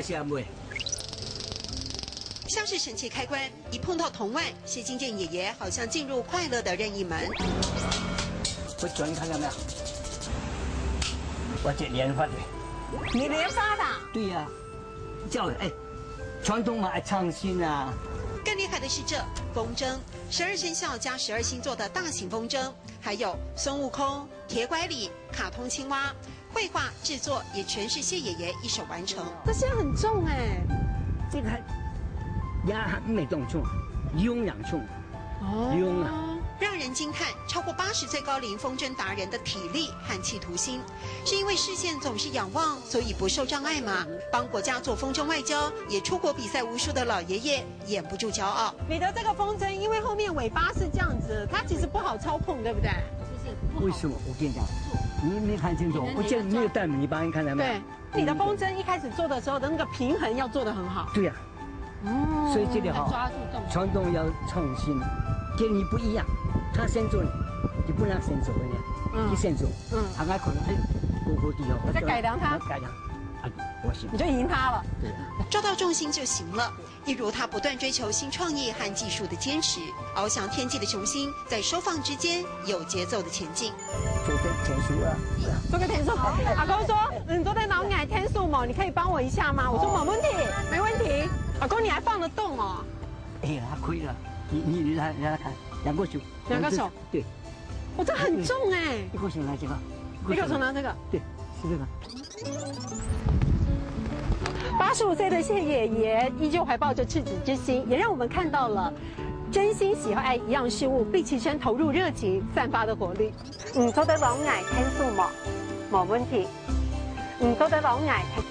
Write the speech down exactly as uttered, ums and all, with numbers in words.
謝阿妹。像是神奇開關，一碰到铜腕，謝金健爺爺好像進入快樂的任意門。我轉，你看到沒有？我這連發的。你連發的啊？對呀，叫，哎，傳統嘛愛創新啊。更厲害的是這風筝，十二生肖加十二星座的大型風筝，还有孙悟空、铁拐李、卡通青蛙，绘画制作也全是谢爷爷一手完成。这些很重哎。这个也毋係當重，用人重。哦。用啊。让人惊叹，超过八十岁高龄风筝达人的体力和企图心，是因为视线总是仰望，所以不受障碍吗？帮国家做风筝外交，也出国比赛无数的老爷爷 掩不住骄傲。你的这个风筝，因为后面尾巴是这样子，它其实不好操控，对不对？为什么？我跟你讲，你没看清楚，我见你没有带尾巴，你看到没有？对，你的风筝一开始做的时候的那个平衡要做得很好。对呀，哦，所以这个哈，要抓住重心。传统要创新，跟你不一样，他先做呢，你不能先做呢，嗯。你先做，嗯。他还可能，哎，高高低哦，再改良它。改良，啊，我行。你就赢他了。对。抓到重心就行了。 一如他不断追求新创意和技术的坚持，翱翔天际的雄心在收放之间有节奏的前进。做个天数啊。做个天数。阿公说，你做得老矮天数嘛，你可以帮我一下吗？我说没问题，没问题。阿公，你还放得动哦。哎呀，可以了，你你你来来来看，两个手，两个手。对。哇，这很重哎。一个手拿这个，一个手拿这个。对，是这个。 八十五岁的谢爷爷依旧怀抱着赤子之心，也让我们看到了真心喜爱一样事物，并亲身投入热情，散发的活力。你做得老矮天数吗？没问题。你做得老矮天